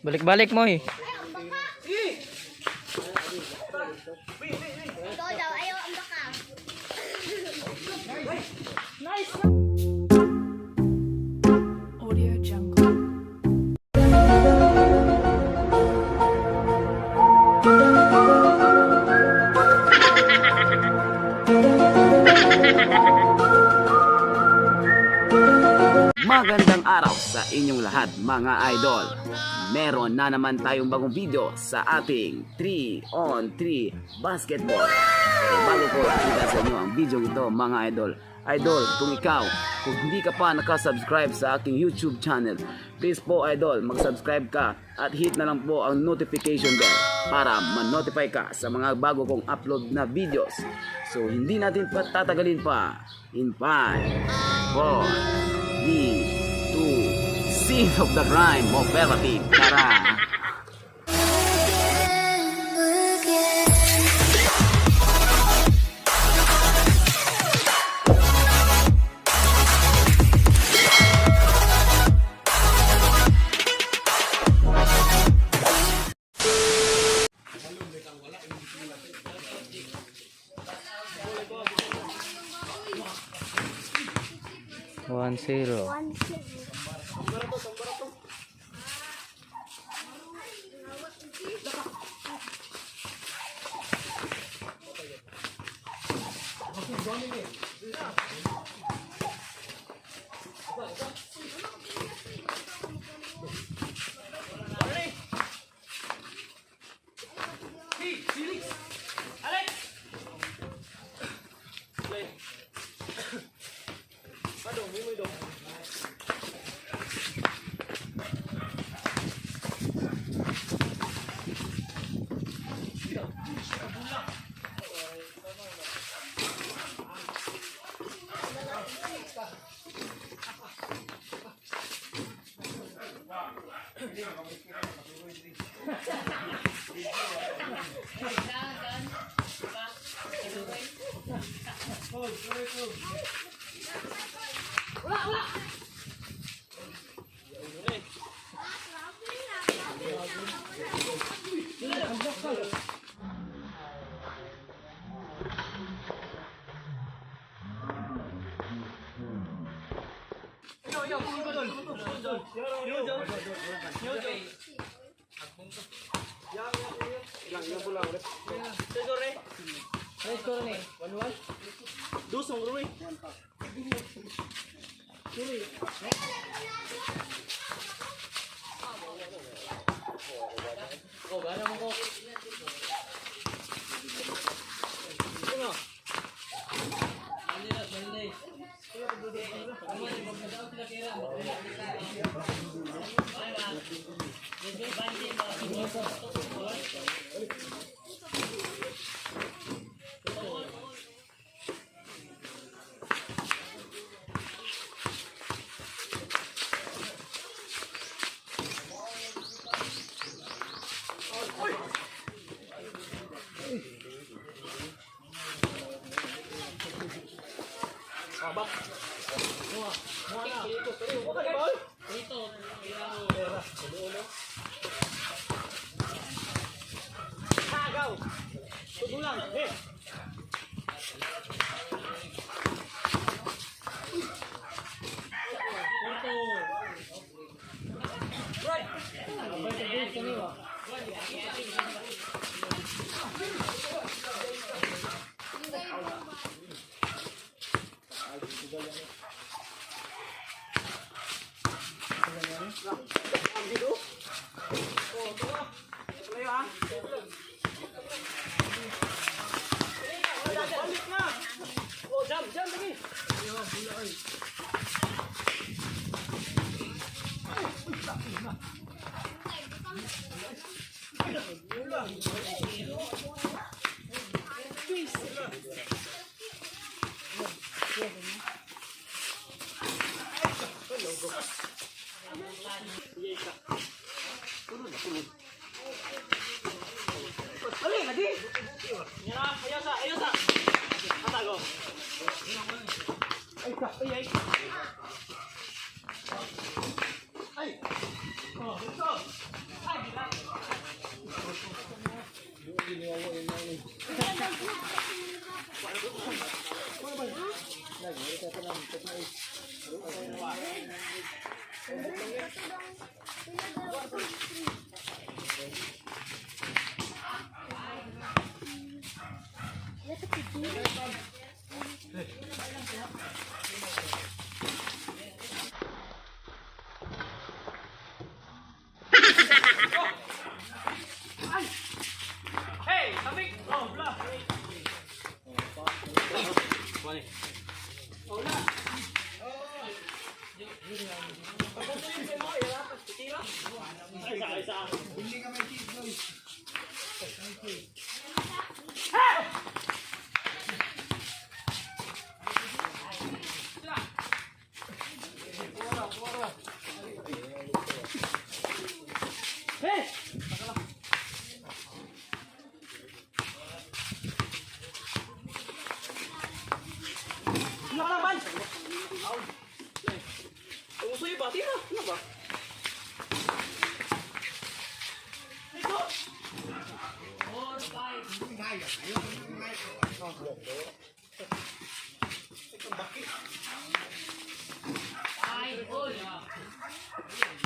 Balik-balik mo eh. Ay, ang baka. Ikaw daw, ayaw ang baka. Audio Jungle. Magandang araw sa inyong lahat, mga idol. Meron na naman tayong bagong video sa ating 3 on 3 basketball. Pero bago ko ipakita sa inyo ang video ito, mga idol. Idol, kung ikaw, kung hindi ka pa nakasubscribe sa aking YouTube channel, please po, idol, mag-subscribe ka at hit na lang po ang notification bell para ma-notify ka sa mga bago kong upload na videos. So hindi natin patatagalin pa. In 5, 4, 3, 2, Scene of the Crime, Operative. Tara! 1-0. 1-0.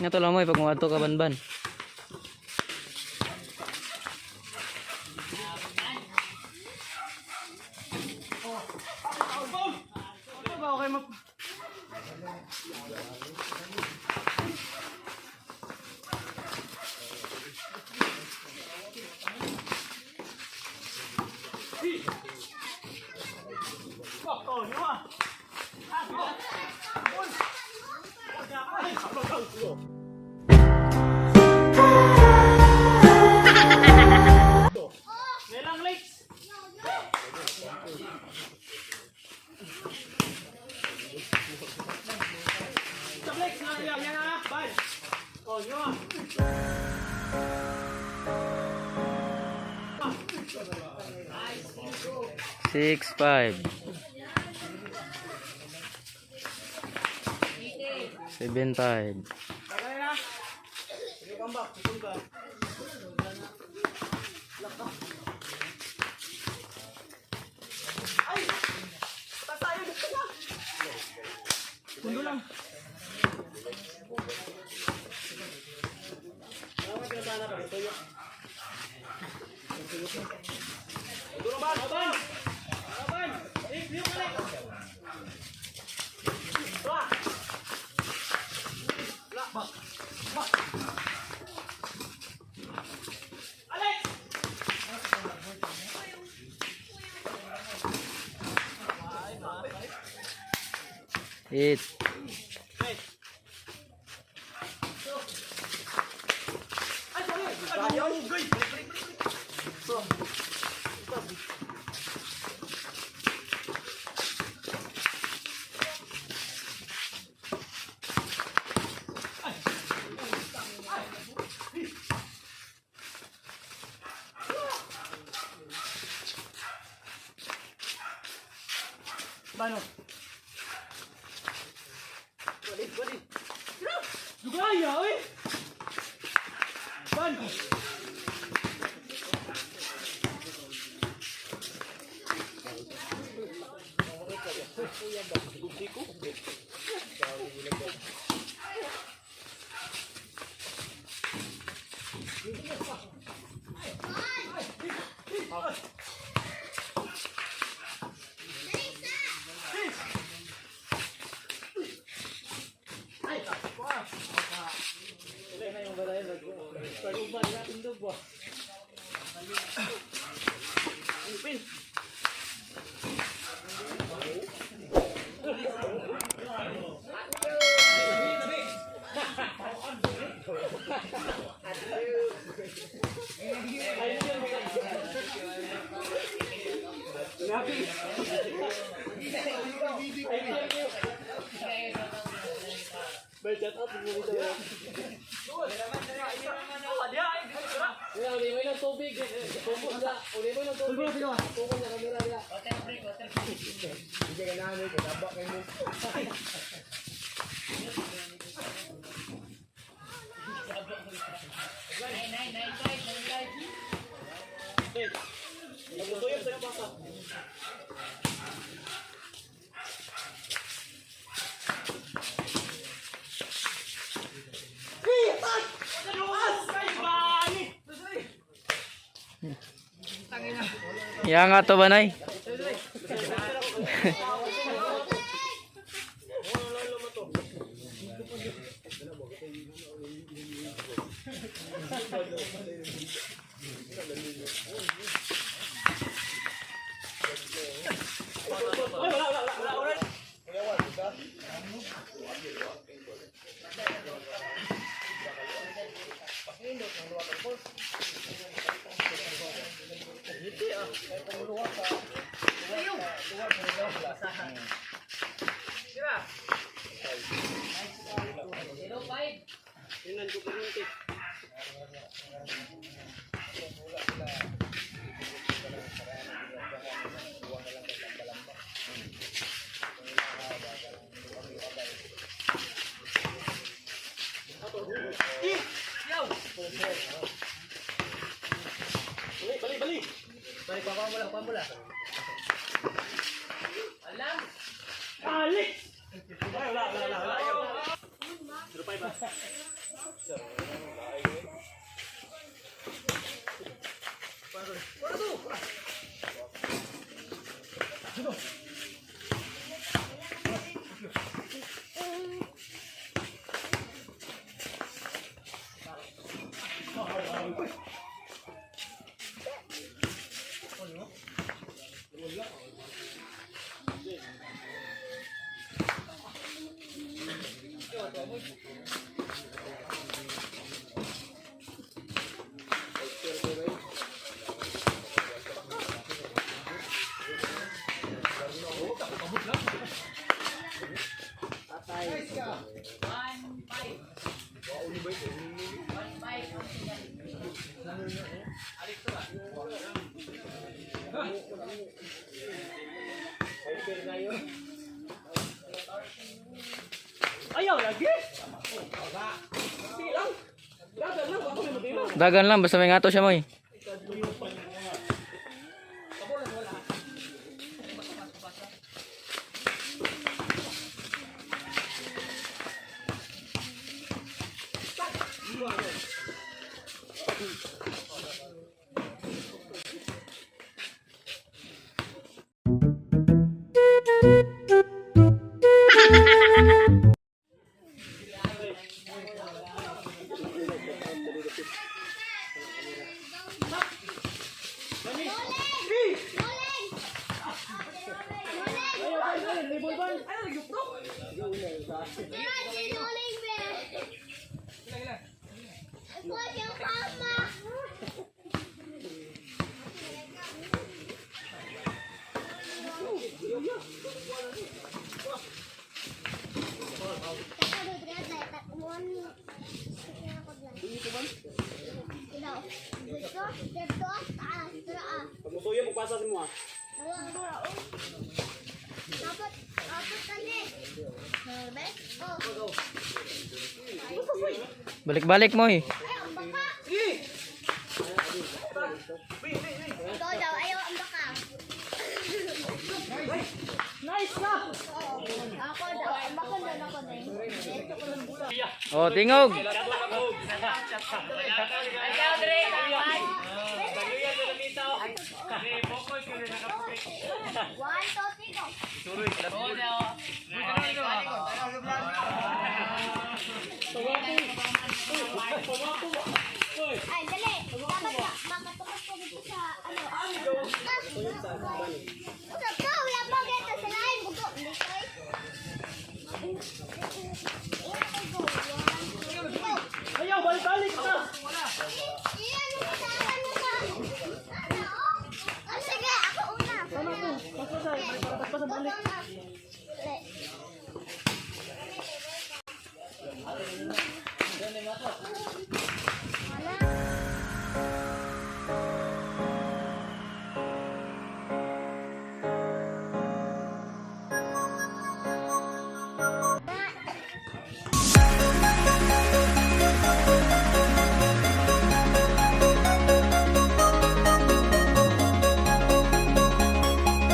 Nga to lang mo, pag muadto ka banban. 6-5. 7-5. 8. Ya nga to banay. Dagan lang basta may ngato siya moy. Luling! Luling! Tira, si Luling, be. Ako yung kama. Dito, dito, taas, taas. Pag musuyo, magpasa sa mo ah. Dapat, dapat kali. Oh. Balik-balik moy. Ay, ang baka. Ikaw daw, ayaw ang baka. Nice na! Ako daw, ang baka daw ako din. Oh, tingog. One, two, three, go. Ay, dali. Dapat makatukas ko dito sa, ano. Usap ka, wala pa kita sa lain. Bugo. Hindi ko eh. Go. One, two, go. Ayaw, balik-balik na! Iyan, ano sa, ano sa, ano, oh? Oh, sige, ako una. Tama ko. Basta, balik.